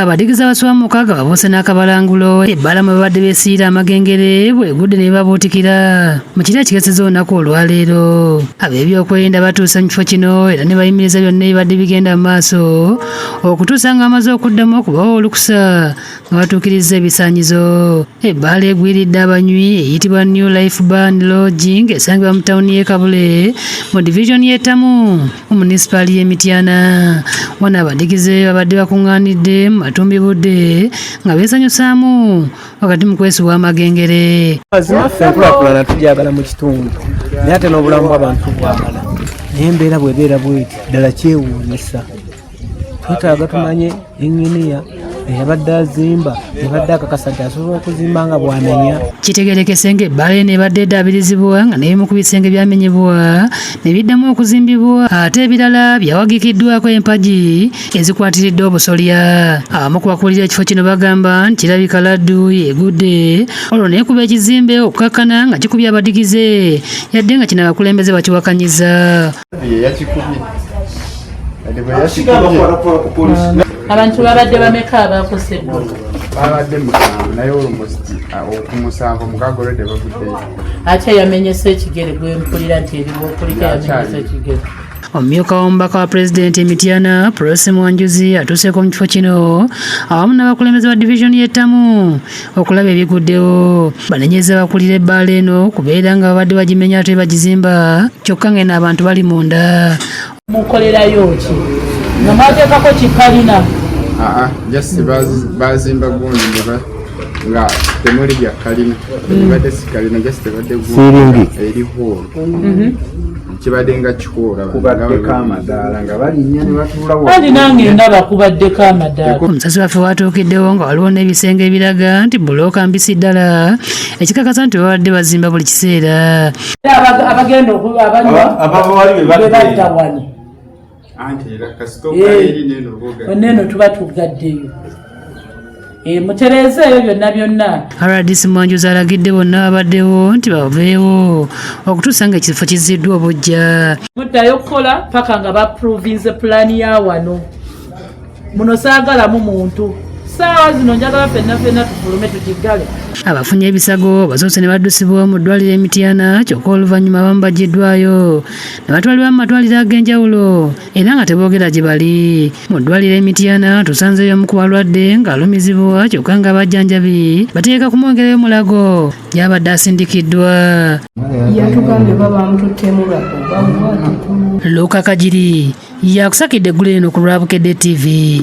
Abadigize abasoba mu mukaaga babuuse n'akabalangulo ebbala mwe babadde beesiira amagengere bwegudde ne babuutikira mu kiro ekikeseza olunaku olwaleero. Ab'ebyokwerinda batuuse mu kifo kino era ne bayimiriza byonna ebibadde bigenda mu maaso okutuusa nga bamaze okuddamu okubawa olukusa nga batuukirizza ebisaanyizo. Ebbaala egwiridde abanywi eyitibwa New Life Bar and Lodging esangibwa mu tawuni y'e Kabule mu divizoni y'e Ttamu mu munisipaali y'e Mityana. Wano abadigize babadde bakuŋŋaanidde mu matumbi budde nga beesanyusaamu wakati mu kwesuwa amagengere. Mazima ffe enkulaakulana tugyagala mu kitundu naye ate n'obulamu bw'abantu bwagala naye embeera bw'ebeera bweti ddala kyewuunyisa. Twetaaga tumanye yinginiya eyabadde azimba yabadde akakasa nti asobola okuzimba nga bw'amenya. Kitegeerekese ng'ebbaala eno ebadde eddaabirizibwa nga n'ebimu ku bisenge byamenyebwa ne biddamu okuzimbibwa ate ebirala byawagikiddwako empagi ezikwatiridde obusolya. Abamu ku bakulira ekifo kino bagamba nti kirabika laddu egudde olwo n'ekuba ekizimbe okukakkana nga kikubye abadigize yadde nga kino abakulembeze bakiwakanyiza. Abantu babadde bameka abakoseddwa? Babadde musanvu naye olumusti ku musanvu mukaaga olwedde bavuddeyo. Ate yamenyese ekigere gwe mpulira nti eriwokulika yamenyese ekigere. Omumyuka w'omubaka wa pulezidenti e Mityana, Prossy Mwanjuzi atuuseeko mu kifo kino awamu n'abakulembeze ba divizoni y'ettamu okulaba ebiguddewo. Banenyezza abakulira ebbaala eno kubeera nga babadde bagimenya ate bagizimba kyokka ng'eno abantu bali munda. Mukolerayo ki nga mwateekako kikalina? Aa, just bazimba gundi nga temuli bya kalina, ebadde si kalina, just ebadde Siiringi. eri hoolo, kibadde nga kihoola. Kubaddeko amadaala nga balinnya ne batuula. Anti nange ndaba kubaddeko amadaala. Omusasi waffe watuukiddewo nga waliwo n'ebisenge ebiraga nti bbulooka mbisi ddala ekikakasa nti babadde bazimba buli kiseera. Era abagenda abanywa abava wali be be badda wano. Anti era kasita eri neno boga. Oneeno tuba tugaddeyo. Mutereeze ebyo byonna byonna. RDC Mwanjuzi alagidde bonna babaddewo nti baveewo okutuusa ng'ekifo kizziddwa obuggya. Muddayo okukola paka nga baprovinze pulaani ya wano. Muno saagalamu muntu. Saawa zino njagala ffenna ffenna tufulume tukiggale. Abafunye ebisago basoose ne baddusibwa mu ddwaliro e Mityana kyokka oluvannyuma abamu baggyiddwayo ne batwalibwa mu malwaliro ag'enjawulo era nga teboogera gye bali. Mu ddwaliro e Mityana tusanzeeyo omu ku balwadde ng'alumizibwa kyokka ng'abajjanjabi bateeka kumwongerayo mulago gy'abadde asindikiddwa. Yatugambye oba bamututtemu lwakuba. Luka Kagiri yakusakidde eggulo eno ku lwa Bukedde TV.